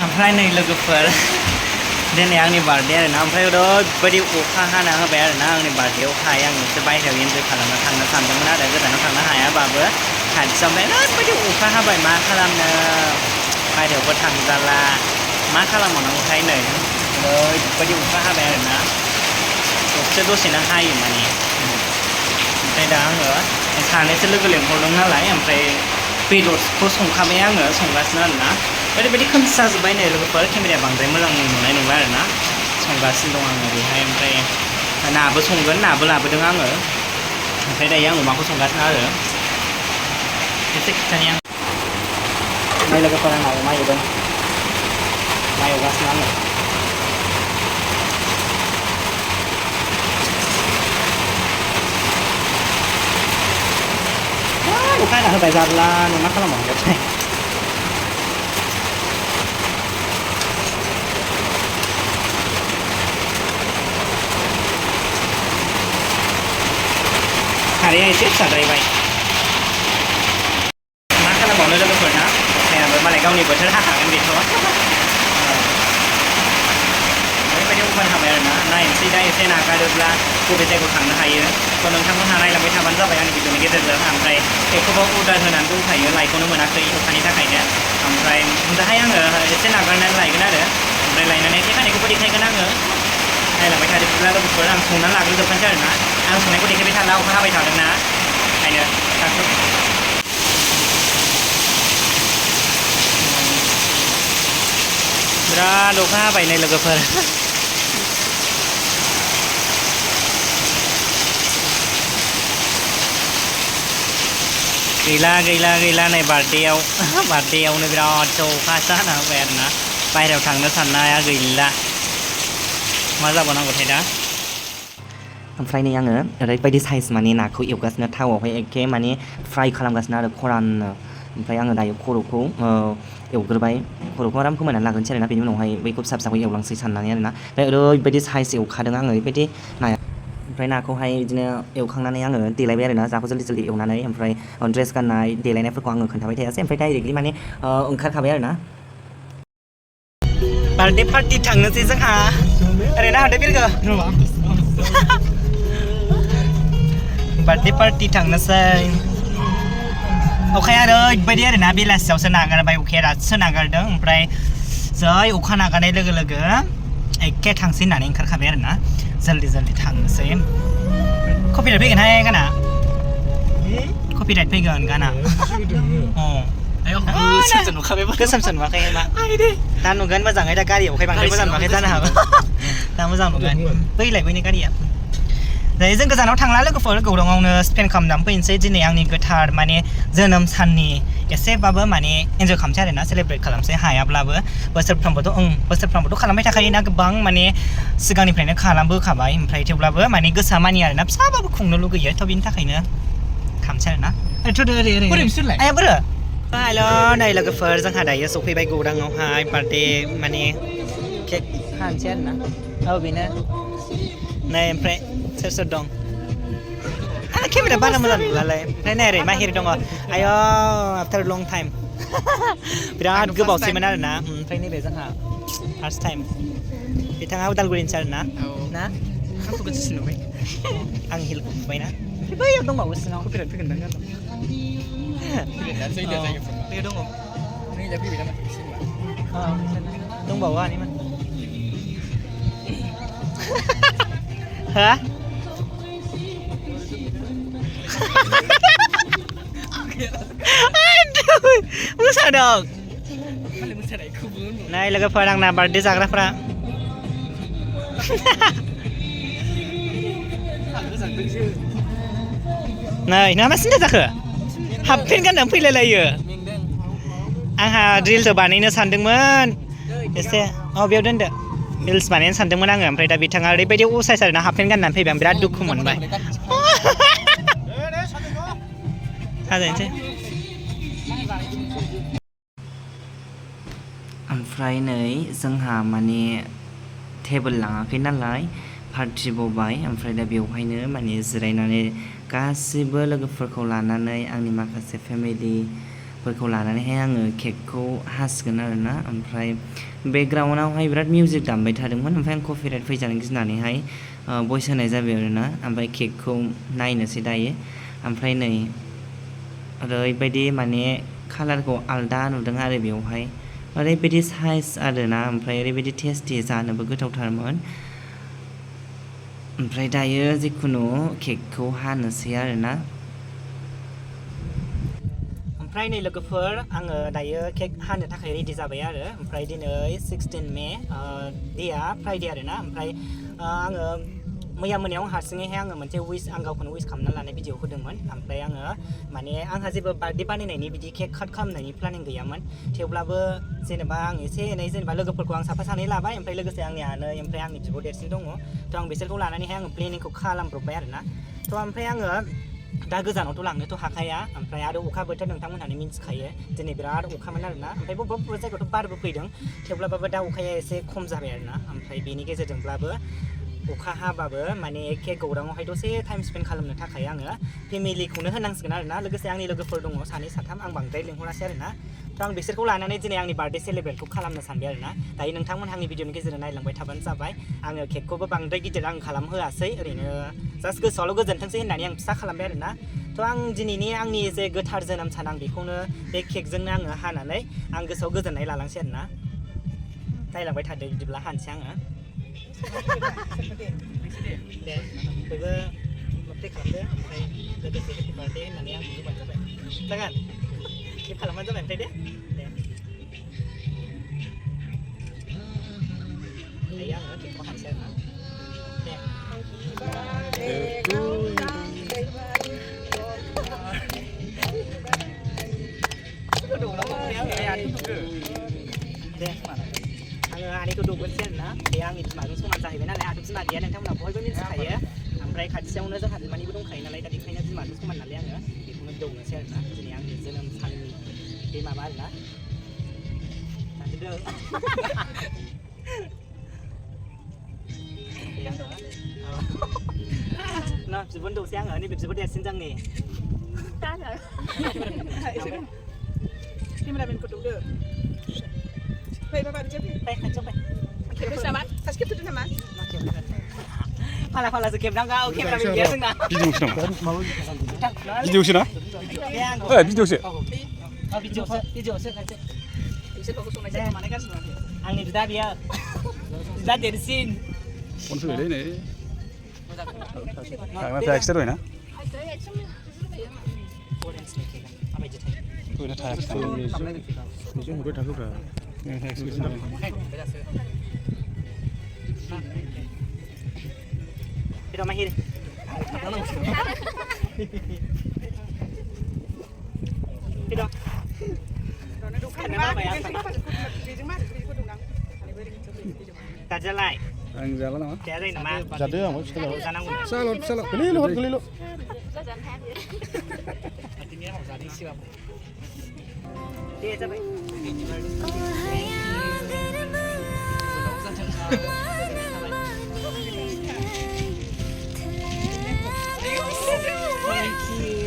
ओमफ्राय नै लोगोफोर दिनै आंनि बार्थडे आरोना ओमफ्राय ओरैबायदि अखा हाना होबाय आरोना आंनि बार्थडेआवहाय आं एसे बायहेरायाव इन्जय खालामनो थांनो सानदोंमोन आरो गोजानाव थांनो हायाबाबो खाथियाव ओरैबायदि अखा हाबाय मा खालामनो बायहेरायावबो थांजाला मा खालामबावनांगौथाय नै ओरैबायदि अखा हाबाय आरोना दसेनो हायो माने ओमफ्राय दा आङो सानैसो लोगो लेंहरदों नालाय ओमफ्राय बेदरखौ संखाबाय आङो संगासिनो आरोना ओरैबायदि खोमसि जाजोब्बाय नै लोगोफोर केमेराया बांद्राय मोजां नुनाय नंला आरोना संगासिनो दं आङो ओरैहाय ओमफ्राय नाबो संगोन नाबो लाबोदों आङो ओमफ्राय दायो आं अमाखौ संगासिनो आरो एसे खिथानि आं नै लोगोफोर आंना अमा एवदों अमा एवगासिनो आङो अखा हाना होबाय जारला मा खालामबावनांगौथाय खारैया एसे फिसाद्रायबाय मा खालामबावनो लोगोफोर ना अखायाबो मालाय गावनि बोथोर हाखागोन बेथ' ओरैबायदि अखा हाबाय आरोना नायनोसै दा एसे नागारोब्ला बबे जायगायाव थांनो हायो थ' नोंथांमोनहा नायलांबाय थाबानो जाबाय आंनि भिडिअनि गेजेरजों ओमफ्राय बेखौबो अर्डार होनानै दंखायो लाइखौनो मोनाखै अखानि थाखायनो ओमफ्राय दाहाय आङो एसे नागारनानै लायगोन आरो ओमफ्राय लायनानै एसे खानायखौबो देखायगोन आङो नायलांबाय थादोब्ला लोगोफोर आं संनानै लाग्रोजोबखानोसै आरोना आं संनायखौ देखायबाय थाला अखा हाबाय थादोंना ओंखायनो बिराद अखा हाबाय नै लोगोफोर गैला नै बार्थडेआवनो बिराद अखासो हाना होबाय आरोना बाहेरायाव थांनो साननाया गैला मा जाबावनांगौथाय दा ओमफ्राय नै आङो ओरैबायदि साइज माने नाखौ एवगासिनो थावआवहाय एखे माने फ्राय खालामगासिनो आरो खराननो ओमफ्राय आङो दायो खर'खौ एवग्रोबाय खर'खौ आराम फोमोननानै लाग्रोनोसै आरोना बेनि उनावहाय बैखौ फिसा एवलांसै साननानै आरोना ओमफ्राय ओरैबायदि साइज एवखादों आङो ओरैबायदि नाया ओमफ्राय नाखौहाय बिदिनो एवखांनानै आङो देलायबाय आरोना जाखौ जल्दि एवनानै ओमफ्राय ड्रेस गाननाय देलायनायफोरखौ आङो खोन्थाबाय थायासै ओमफ्राय डाइरेक्टलि माने ओंखारखाबाय आरोना बार्थडे पार्टि थांनोसै जोंहा ओरैनो हादो बिरगो बार्थडे पार्टि थांनोसै अखाया ओरैबायदि आरोना बेलासियावसो नागारबाय अखाया दासो नागारदों ओमफ्राय जै अखा नागारनाय लोगो लोगो एखे थांसै होननानै ओंखारखाबाय आरोना जल्दि थांनोसै कपिराइट फैगोनहाय गाना कपिराइट फैगोन गाना गोसोमसो नुवाखै मा दा नुगोन मोजाङै दा गारियावहाय बांद्राय मोजां नुवाखै जानो हागौ दा मोजां नुगोन बैलाय गारिया दायो जों गोजानाव थांला लोगोफोर गौराङावनो स्पेन्ड खालामनानै फैनोसै दिनै आंनि गोथार माने जोनोम साननि एसेबाबो माने एन्जय खालामसै आरोना सेलेब्रेट खालामसै हायाब्लाबो बोसोरफ्रामबोथ' खालामबाय थाखायोना गोबां माने सिगांनिफ्रायनो खालामबोखाबाय ओमफ्राय थेवब्लाबो माने गोसोआ मानिया आरोना फिसाबाबो खुंनो लुगैयो थ' बिनि थाखायनो खालामसै आरोना ओरै आया बोरो हेल' नै लोगोफोर जोंहा दायो सफैबाय गौराङावहाय बार्थडे माने केक हानोसै आरोना बेनो नै ओमफ्राय सोर दं केमेरा बारा मोजां नुलालाय ओमफ्राय नै ओरै माहिर दङ आय' आफ्टार लं टाइम बिराद गोबावसैमोन आरोना ओमफ्राय नैबे जोंहा फार्स्ट टाइम बिथाङा उदालगुरिनिसो आरोना ना आंखौ गोसोसो नुबाय आं हिलखौ फुबायना बैयाव दंबावो सिङाव कपिराइट फैगोन दां गान दंबावो आनिमोन हा मोसादों नै लोगोफोर आंना बार्थडे जाग्राफ्रा नै नोंहा मा सिन्था जाखो हाफ पेन्ट गाननानै फैलायलायो आंहा रिल्स बानायनो सानदोंमोन एसे बेयाव दोनदो रिल्स बानायनो सानदोंमोन आङो ओमफ्राय दा बिथाङा ओरैबायदि असाइस आरोना हाफ पेन्ट गाननानै फैबाय आं बिराद दुखु मोनबाय Ada ओमफ्राय नै जोंहा माने टेबोल लाङाखै नालाय पार्टि बावबाय ओमफ्राय दा बेवहायनो माने जिरायनानै गासिबो लोगोफोरखौ लानानै आंनि माखासे फेमिलिफोरखौ लानानैहाय आङो केकखौ हासिगोन आरोना ओमफ्राय बेकग्राउन्डआवहाय बिराद मिउजिक दामबाय थादोंमोन ओमफ्राय आं कपिराइट फैजानो गिनानैहाय भइस होनाय जाबाय आरोना ओमफ्राय केकखौ नायनोसै दायो ओमफ्राय नै ओरैबायदि माने कालारखौ आलदा नुदों आरो बेवहाय ओरैबायदि साइज आरोना ओमफ्राय ओरैबायदि टेस्टि जानोबो गोथावथारमोन ओमफ्राय दायो जिखुनु केकखौ हानोसै आरोना ओमफ्राय नै लोगोफोर आङो दायो केक हानो थाखाय रेडि जाबाय आरो ओमफ्राय दिनै 16 मे डेया फ्राइडे आरोना ओमफ्राय आङो मैया मोनायाव हारसिङैहाय आङो मोनसे आं गावखौनो उइस खालामना लानाय भिडिअ होदोंमोन ओमफ्राय आङो माने आंहा जेबो बार्थडे बानायनायनि बिदि केक काट खालामनायनि प्लानिं गैयामोन थेवब्लाबो जेनेबा आं एसे एनै जेनेबा लोगोफोरखौ आं साफा सानै लाबाय ओमफ्राय लोगोसे आंनि आनै ओमफ्राय आंनि बिब' देरसिन दङ थ' आं बिसोरखौ लानानैहाय आङो प्लेनिंखौ खालामब्रबबाय आरोना थ' ओमफ्राय आङो दा गोजानावथ' लांनोथ' हाखाया ओमफ्राय आरो अखा बोथोर नोंथांमोनहानो मिन्थिखायो दिनै बिराद अखामोन आरोना ओमफ्राय बबेबा जायगायावथ' बारबो फैदों थेवब्लाबो दा अखाया एसे खम जाबाय आरोना ओमफ्राय बेनि गेजेरजोंब्लाबो अखा हाबाबो माने एखे गौराङावहाय दसे टाइम स्पेन्ड खालामनो थाखाय आङो फेमिलिखौनो होनांसिगोन आरोना लोगोसे आंनि लोगोफोर दङ सानै साथाम आं बांद्राय लिंहरासै आरोना थ' आं बिसोरखौ लानानै दिनै आंनि बार्थडे सेलिब्रेटखौ खालामनो सानबाय आरोना दायो नोंथांमोनहा आंनि भिडिअनि गेजेरजों नायलांबाय थाबानो जाबाय आङो केकखौबो बांद्राय गिदिर आं खालामहोआसै ओरैनो जास्ट गोसोआवल' गोजोनथोंसै होननानै आं फिसा खालामबाय आरोना थ' आं दिनैनि आंनि जे गोथार जोनोम सान आं बेखौनो बे केकजोंनो आङो हानानै आं गोसोआव गोजोननाय लालांसै आरोना नायलांबाय थादो बिदिब्ला हानोसै आङो दे बयबो प्ले खालामदो ओमफ्राय लोगोसे हेपि बार्थडे होननानै आं बुंबानो जाबाय जागोन क्लिप खालामबानो जाबाय ओमफ्राय दे दायो आङो केकखौ हानोसै आरोना दे आङो आनैखौ दौगोनसै आरोना बे आंनि बिमाजों समान जाहैबाय नालाय आंथ' बिमा गैया नोंथांमोना बयबो मिथिखायो ओमफ्राय खाथियावनो जोंहा बिमानिबो दंखायो नालाय दा बेखायनो बिमाजों समान नालाय आङो बेखौनो दौनोसै आरोना दिनै आंनि जोनोम साननि बे माबा आरोना दानजोबदो ना बिब'नो दौसै आङो नैबे बिब' देरसिन जोंनि केमेरामेनखौ दौदो फै बाबा फै खाथियाव फै खेबनोसै नामा सासे खेबथ'दो नामा फाला फालासो खेबनांगौ केमेरामेन गैया जोंना भिडिअसो नामा भिडिअसो ना भिडिअसो भिडिअसो खाथि बिसोरखौ संनाय माने गासिबो आंनि बिदा बियो बिदा देरसिन फन फैबायलै नै थांना थायाखिसै दहाय ना फैनो थायाखिसै बेजों हरबाय थाखोब्रा Pero mahir. Pero. Tajalai. Ang jalan nama? Jadi nama. Jadi apa? Salot. Kelilu. Artinya mau jadi siapa? Dia siapa? Thank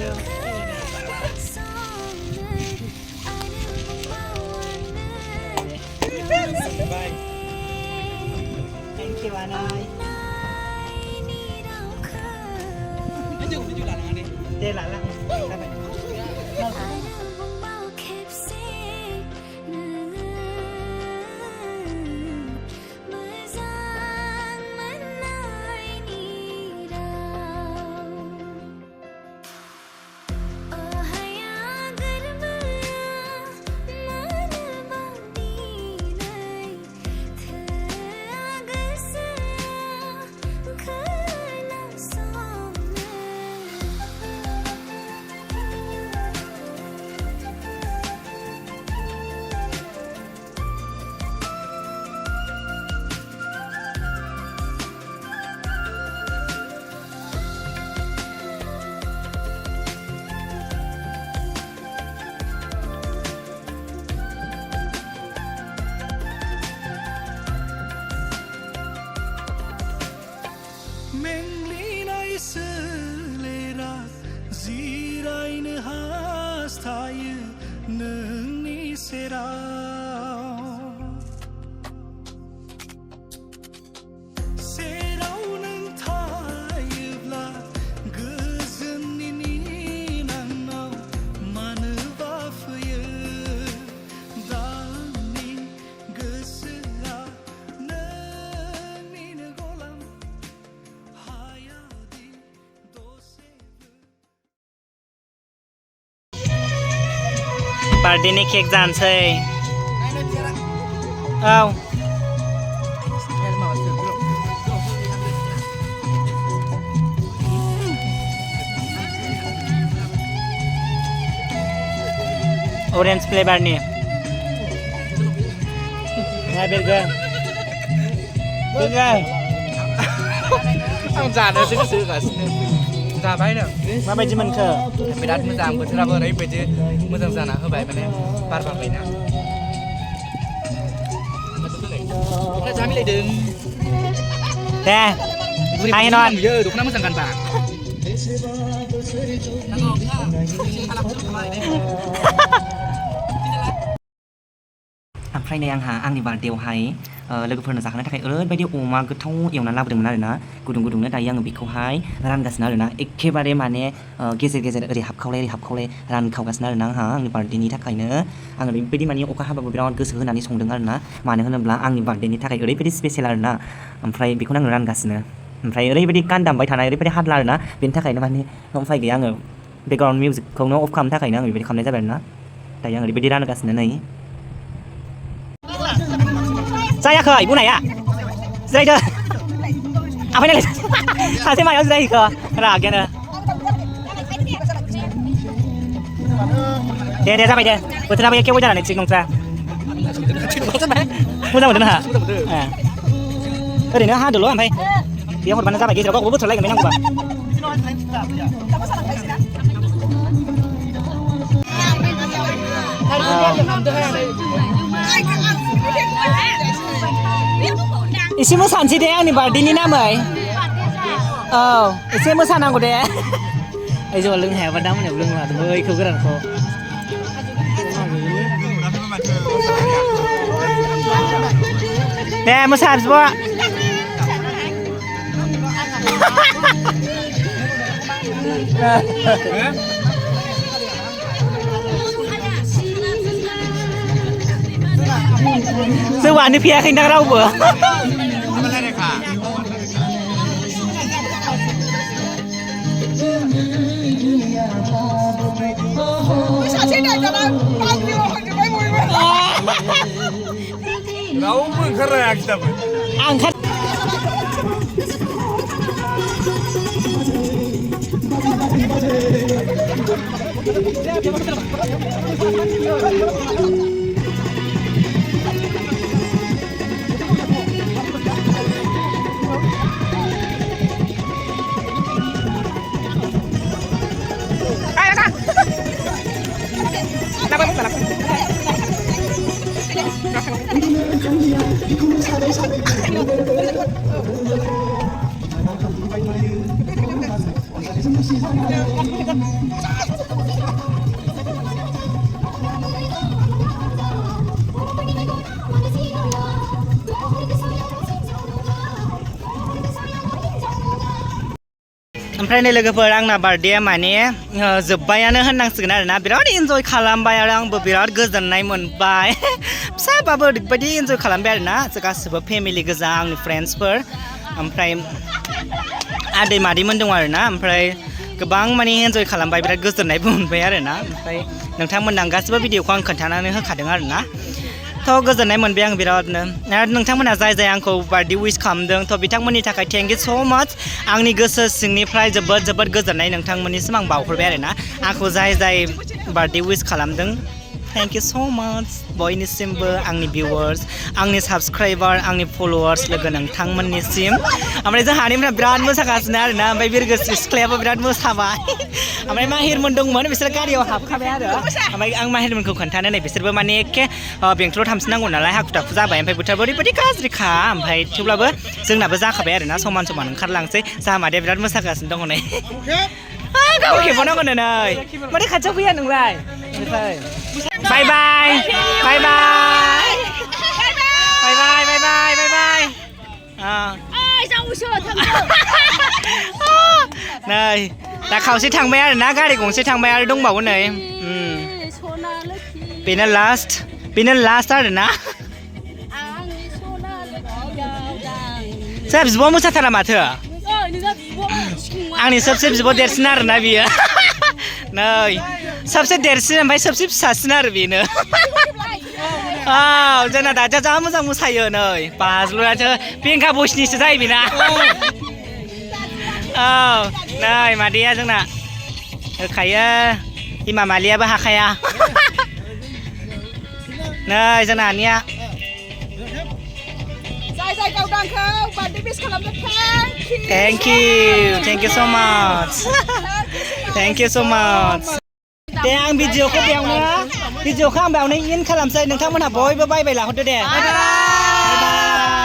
you. Bye. Thank you, Anai. Anjung video lah ni. Dia lah. Sampai. जिरायनो हास्थायो नोंनि सेराव सेराव नों थायोब्ला गोजोननि निनानाव मानोबा फैयो दानि गोसोआ नोंनिनो गलाम हायादि दसेबो बार्थडेनि केक जानोसै औ orange flavorनि दा बेरगो आं जानोसो गोसोगासिनो जाबाय नों माबायदि मोनखो बिराद मोजां बोथोराबो ओरैबायदि मोजां जाना होबाय माने बार बारबायना जा मिलायदों दे हाय नन बियो दख'ना मोजां गानबा ओमफ्राय नै आंहा आंनि बार्थडेयावहाय लोगोफोरनो जाहोनो थाखाय ओरैबायदि अमा गोथाव एवनानै लाबोदोंमोन आरोना गुदुं गुदुंनो दायो आङो बेखौहाय रानगासिनो आरोना एखेबारे माने गेजेर गेजेर ओरै हाबखावलाय रानखावगासिनो आरोना आंहा आंनि बार्थडेनि थाखायनो आङो ओरैबायदि माने अखा हाबाबो बिराद गोसो होनानै संदों आरोना मानो होनोब्ला आंनि बार्थडेनि थाखाय ओरैबायदि स्पेसियेल आरोना ओमफ्राय बेखौनो आङो रानगासिनो ओमफ्राय ओरैबायदि गान दामबाय थानाय ओरैबायदि हादला आरोना बेनि थाखायनो माने उफाय गैया आङो बेकग्राउन्ड मिउजिकखौनो अफ खालामनो थाखायनो आङो बेबायदि खालामनाय जाबाय आरोना दायो आं ओरैबायदि रानगासिनो नै जायाखै बुंनाया जिरायदो ओमफ्राय नायलाय सासे मायाव जिरायहैखो रागायानो दे जाबाय दे बोथोराबो एखे जानानै थिग नंथ्रा मोजां मोनदों नोंहा ओरैनो हादोल' ओमफ्राय बेयाव हरबानो जाबाय गेजेराव गावबो बोथोर लायगोन नांगौबा एसे मोसानोसै दे आंनि बार्थडेनि नामै औ एसे मोसानांगौ दे ओइ ज' लोंनो हायाबा दा मोनायाव लोंनो हादों बैखौ गोरानखौ दे मोसाजोबो जौआनो फैयाखैदां रावबो रावबो ओंखारलायाखै दाबो आं ओंखार ओमफ्राय नै लोगोफोर आंना बार्थडेया माने जोब्बायानो होननांसिगोन आरोना बिराद इन्जय खालामबाय आरो आंबो बिराद गोजोननाय मोनबाय फिसाबाबो ओरैबायदि इन्जय खालामबाय आरोना गासिबो फेमिलि गोजा आंनि फ्रेन्ड्सफोर ओमफ्राय आदै मादैमोन दं आरोना ओमफ्राय गोबां माने इन्जय खालामबाय बिराद गोजोननायबो मोनबाय आरोना ओमफ्राय नोंथांमोननो गासिबो भिडिअखौ आं खोन्थानानै होखादों आरोना थ' गोजोननाय मोनबाय आं बिरादनो आरो नोंथांमोना जाय आंखौ बार्थडे विश खालामदों थ' बिथांमोननि थाखाय थेंक इउ स' माच आंनि गोसो सिंनिफ्राय जोबोद गोजोननाय नोंथांमोननिसिम आं बावहरबाय आरोना आंखौ जाय बार्थडे विश खालामदों थेंक इउ स' माच बयनिसिमबो आंनि भिउवार्स आंनि साबस्क्राइबार आंनि फलोवार्स लोगो नोंथांमोननिसिम ओमफ्राय जोंहानिफ्राय बिराद मोसागासिनो आरोना ओमफ्राय बिरगोस्रि सिख्लायाबो बिराद मोसाबाय ओमफ्राय माहिरमोन दंमोन बिसोर गारियाव हाबखाबाय आरो ओमफ्राय आं माहिरमोनखौ खोन्थानो नै बिसोरबो माने एखे बेंथलाव थांफिननांगौ नालाय हाखु दाखु जाबाय ओमफ्राय बोथोराबो ओरैबायदि गाज्रिखा ओमफ्राय थेवब्लाबो जोंनाबो जाखाबाय आरोना समान ओंखारलांसै जाहा मादैया बिराद मोसागासिनो दङ नै ก็โอเคบ่น้องกันเนยบ่ได้ขัดเจ้าเพี้ยนนึงเลยบายบายบายบายบายบายบายบายบายบาย上午去了他们เนยแต่เขาสิทางแม่นะกาดิกงสิทางแม่ดงบอกว่าเนยปีนั้น last ตานะSaya habis bawa musa tanah mata. Ang ni सबसे बहुत देर सिनार ना भी है. नहीं, सबसे देर सिनार भाई सबसे सिनार भी ना. जना दाजा जाम जाम मुसा ये नहीं. pas lu aja pingka bus ni sedai भी ना. नहीं, madia jengna. Kaya, imam Malia bah kaya. नहीं, jengna ni ya. ใส่เก่าดังเขาบัตรดิบิสขลับนะแพง Thank you so much. Thank you so much. แต่อังวิดีโอเขาเบียวนะวิดีโอข้างเบียวในยินขลำใส่หนึ่งทั้งมันหาบอยบ๊ายบายไปละคนเดียวบ๊ายบา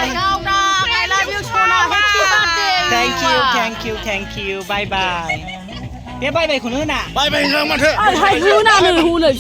ย เก่าดัง I love you โชนาแฮปปี้เบิร์ธเดย์ Thank you bye bye เบียบายไปคนนู้นน่ะ ไปเรื่องมาเถอะ ให้หูหน้าหนึ่งหูเลย